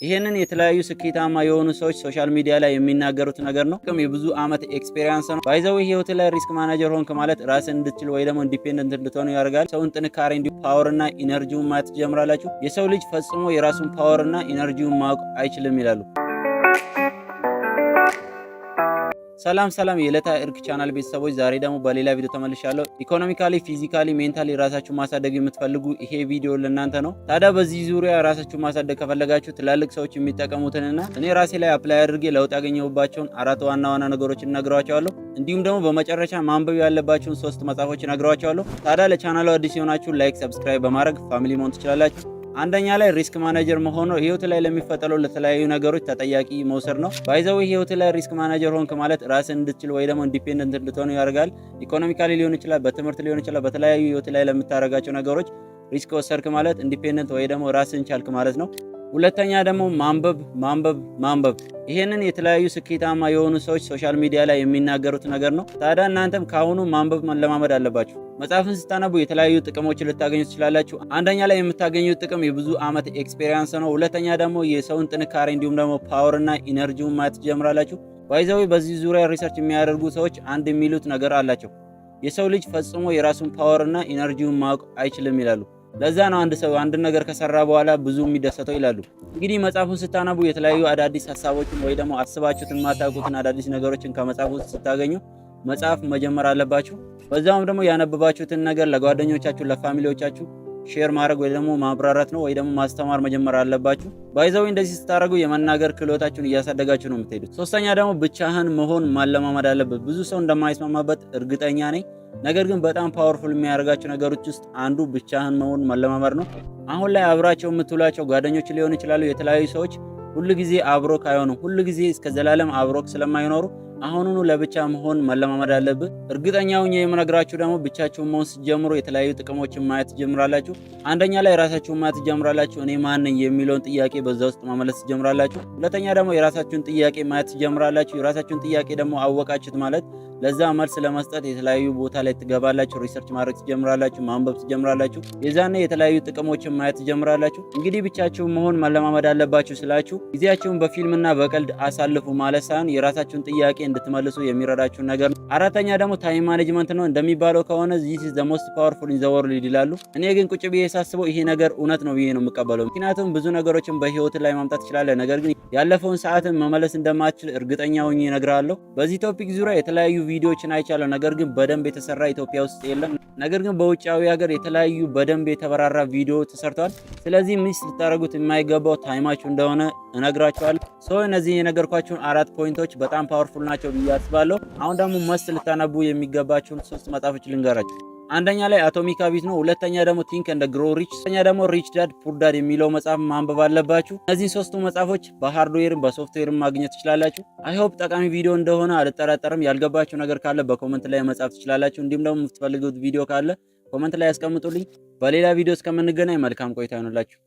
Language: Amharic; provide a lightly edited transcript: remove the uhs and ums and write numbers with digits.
ይሄንን የተለያዩ ስኬታማ የሆኑ ሰዎች social media ላይ የሚናገሩት ነገር ነው። የብዙ ዓመት experience ነው። By the way፣ ህይወት ላይ risk manager ሆንክ ማለት ራስን እንድትችል ወይ ደግሞ independent እንድትሆኑ ያደርጋል። ሰውን ጥንካሬ እንዲሁ power ና energy ውን ማየት ትጀምራላችሁ። የሰው ልጅ ፈጽሞ የራሱን power ና energy ውን ማወቅ አይችልም ይላሉ። ሰላም ሰላም የዕለታ እርክ ቻናል ቤተሰቦች፣ ዛሬ ደግሞ በሌላ ቪዲዮ ተመልሻለሁ። Economically፣ physically፣ mentally ራሳችሁን ማሳደግ የምትፈልጉ ይሄ ቪዲዮ ለእናንተ ነው። ታዲያ በዚህ ዙሪያ ራሳችሁን ማሳደግ ከፈለጋችሁ ትላልቅ ሰዎች የሚጠቀሙትንና እኔ ራሴ ላይ apply አድርጌ ለውጥ ያገኘሁባቸውን አራት ዋና ዋና ነገሮችን እነግራችኋለሁ። እንዲሁም ደግሞ በመጨረሻ ማንበብ ያለባችሁን ሶስት መጽሐፎች እነግራችኋለሁ። ታዲያ ለቻናሉ አዲስ የሆናችሁ like፣ subscribe በማድረግ family መሆን ትችላላችሁ። አንደኛ ላይ risk manager መሆን ነው። ህይወት ላይ ለሚፈጠሩ ለተለያዩ ነገሮች ተጠያቂ መውሰድ ነው። By the way፣ ህይወት ላይ risk manager ሆንክ ማለት ራስን እንድትችል ወይ ደግሞ independent እንድትሆኑ ያደርጋል። Economically ሊሆን ይችላል፣ በትምህርት ሊሆን ይችላል። በተለያዩ ህይወት ላይ ለምታደርጋቸው ነገሮች risk ወሰድክ ማለት independent ወይ ደግሞ ራስን ቻልክ ማለት ነው። ሁለተኛ ደግሞ ማንበብ፣ ማንበብ፣ ማንበብ። ይሄንን የተለያዩ ስኬታማ የሆኑ ሰዎች social media ላይ የሚናገሩት ነገር ነው። ታዲያ እናንተም ከአሁኑ ማንበብ መለማመድ አለባችሁ። መጽሐፍን ስታነቡ የተለያዩ ጥቅሞችን ልታገኙ ትችላላችሁ። አንደኛ ላይ የምታገኙት ጥቅም የብዙ ዓመት experience ነው። ሁለተኛ ደግሞ የሰውን ጥንካሬ እንዲሁም ደግሞ power ና energy ውን ማየት ትጀምራላችሁ። By the way፣ በዚህ ዙሪያ research የሚያደርጉ ሰዎች አንድ የሚሉት ነገር አላቸው። የሰው ልጅ ፈጽሞ የራሱን power ና energy ውን ማወቅ አይችልም ይላሉ። ለዛ ነው አንድ ሰው አንድ ነገር ከሰራ በኋላ ብዙ የሚደሰተው ይላሉ። እንግዲህ መጽሐፉን ስታነቡ የተለያዩ አዳዲስ ሀሳቦችን ወይ ደግሞ አስባችሁት የማታውቁትን አዳዲስ ነገሮችን ከመጽሐፉ ስታገኙ መጽሐፍ መጀመር አለባችሁ። በዛውም ደግሞ ያነበባችሁትን ነገር ለጓደኞቻችሁ፣ ለ family ዎቻችሁ share ማድረግ ወይ ደግሞ ማብራራት ነው ወይ ደግሞ ማስተማር መጀመር አለባችሁ። By the way፣ እንደዚህ ስታደርጉ የመናገር ክህሎታችሁን እያሳደጋችሁ ነው የምትሄዱት። ሶስተኛ ደግሞ ብቻህን መሆን ማለማመድ አለብህ። ብዙ ሰው እንደማይስማማበት እርግጠኛ ነኝ። ነገር ግን በጣም powerful የሚያደርጋቸው ነገሮች ውስጥ አንዱ ብቻህን መሆን መለማመድ ነው። አሁን ላይ አብራቸው የምትውላቸው ጓደኞች ሊሆኑ ይችላሉ፣ የተለያዩ ሰዎች ሁሉ ጊዜ አብሮክ አይሆኑም። ሁሉ ጊዜ እስከ ዘላለም አብሮክ ስለማይኖሩ አሁኑኑ ለብቻ መሆን መለማመድ አለብህ። እርግጠኛ ሆኜ የምነግራችሁ ደግሞ ብቻችሁን መሆን ስትጀምሩ የተለያዩ ጥቅሞችን ማየት ትጀምራላችሁ። አንደኛ ላይ ራሳችሁን ማየት ትጀምራላችሁ። እኔ ማን ነኝ የሚለውን ጥያቄ በዛ ውስጥ መመለስ ትጀምራላችሁ። ሁለተኛ ደግሞ የራሳችሁን ጥያቄ ማየት ትጀምራላችሁ። የራሳችሁን ጥያቄ ደግሞ አወቃችሁት ማለት ለዛ መልስ ለመስጠት የተለያዩ ቦታ ላይ ትገባላችሁ። Research ማድረግ ትጀምራላችሁ። ማንበብ ትጀምራላችሁ። የዛኔ የተለያዩ ጥቅሞችን ማየት ትጀምራላችሁ። እንግዲህ ብቻችሁን መሆን መለማመድ አለባችሁ ስላችሁ ጊዜያችሁን በፊልምና በቀልድ አሳልፉ ማለት ሳይሆን የራሳችሁን ጥያቄ እንድትመልሱ የሚረዳችሁን ነገር ነው። አራተኛ ደግሞ time management ነው። እንደሚባለው ከሆነ "This is the most powerful in the world" ይላሉ። እኔ ግን ቁጭ ብዬ ሳስበው ይሄ ነገር እውነት ነው ብዬ ነው የምቀበለው። ምክንያቱም ብዙ ነገሮችን በህይወት ላይ ማምጣት ትችላለህ፣ ነገር ግን ያለፈውን ሰዓትን መመለስ እንደማትችል እርግጠኛ ሆኜ እነግርሃለሁ። በዚህ topic ዙሪያ የተለያዩ ቪዲዮዎችን አይቻለሁ፣ ነገር ግን በደንብ የተሰራ ኢትዮጵያ ውስጥ የለም። ነገር ግን በውጫዊ ሀገር የተለያዩ በደንብ የተብራራ ቪዲዮ ተሰርቷል። ስለዚህ miss ልታደርጉት የማይገባው time ኣችሁ እንደሆነ እነግራችኋለሁ። So እነዚህ የነገርኳችሁን አራት point ኦች በጣም powerful ናቸው ብዬ አስባለሁ። አሁን ደግሞ must ልታነቡ የሚገባችሁን ሶስት መጽሐፎች ልንገራችሁ። አንደኛ ላይ Atomic Habit ነው። ሁለተኛ ደግሞ Think and Grow Rich፣ ሶስተኛ ደግሞ Rich Dad Poor Dad የሚለው መጽሐፍ ማንበብ አለባችሁ። እነዚህን ሶስቱ መጽሐፎች በሃርድዌርም በሶፍትዌርም ማግኘት ትችላላችሁ። I hope ጠቃሚ ቪዲዮ እንደሆነ አልጠራጠርም። ያልገባችሁ ነገር ካለ በ comment ላይ መጻፍ ትችላላችሁ። እንዲሁም ደግሞ የምትፈልጉት ቪዲዮ ካለ comment ላይ ያስቀምጡልኝ። በሌላ ቪዲዮ እስከምንገናኝ መልካም ቆይታ ይሁንላችሁ።